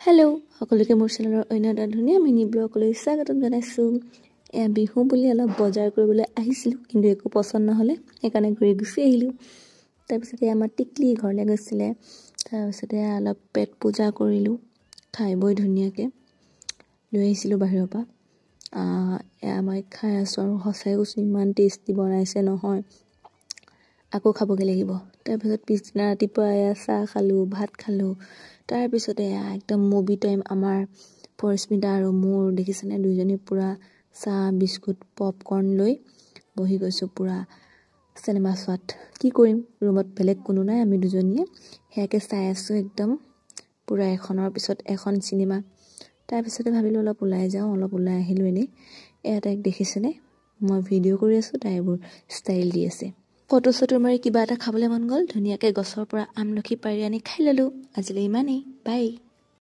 Hello' সকলোকে মোৰ চেনেলৰ অন্য এটা ধুনীয়া মিনি ব্লগলৈ স্বাগতম জনাইছোঁ। এয়া বিহু বুলি অলপ বজাৰ কৰিবলৈ আহিছিলোঁ, কিন্তু একো পচন্দ নহ'লে, সেইকাৰণে ঘূৰি গুচি আহিলোঁ। তাৰপিছতে আমাৰ টিকলি ঘৰলৈ গৈছিলে। তাৰপিছতে অলপ পেট পূজা কৰিলোঁ, খাই বৈ ধুনীয়াকৈ লৈ আহিছিলোঁ বাহিৰৰ পৰা। এয়া মই খাই আছোঁ আৰু সঁচাই কৈছোঁ, ইমান টেষ্টি বনাইছে নহয়, আকৌ খাবগৈ লাগিব। তাৰপিছত পিছদিনা ৰাতিপুৱা এয়া চাহ খালোঁ, ভাত খালোঁ। তাৰপিছতে এয়া একদম মুভি টাইম আমাৰ পৰিস্মিতা আৰু মোৰ, দেখিছেনে, দুইজনী পূৰা চাহ বিস্কুট পপকৰ্ণ লৈ বহি গৈছোঁ পূৰা চিনেমা চোৱাত। কি কৰিম, ৰুমত বেলেগ কোনো নাই, আমি দুজনীয়ে সেয়াকে চাই আছোঁ একদম পূৰা এখনৰ পিছত এখন চিনেমা। তাৰপিছতে ভাবিলোঁ অলপ ওলাই যাওঁ, অলপ ওলাই আহিলোঁ এনেই। এয়া তাইক দেখিছেনে, মই ভিডিঅ' কৰি আছোঁ, তাই এইবোৰ ষ্টাইল দি আছে। ফটো চটো মাৰি কিবা এটা খাবলৈ মন গ'ল, ধুনীয়াকৈ গছৰ পৰা আমলখি পাৰি আনি খাই ল'লোঁ। আজিলৈ ইমানেই, বাই।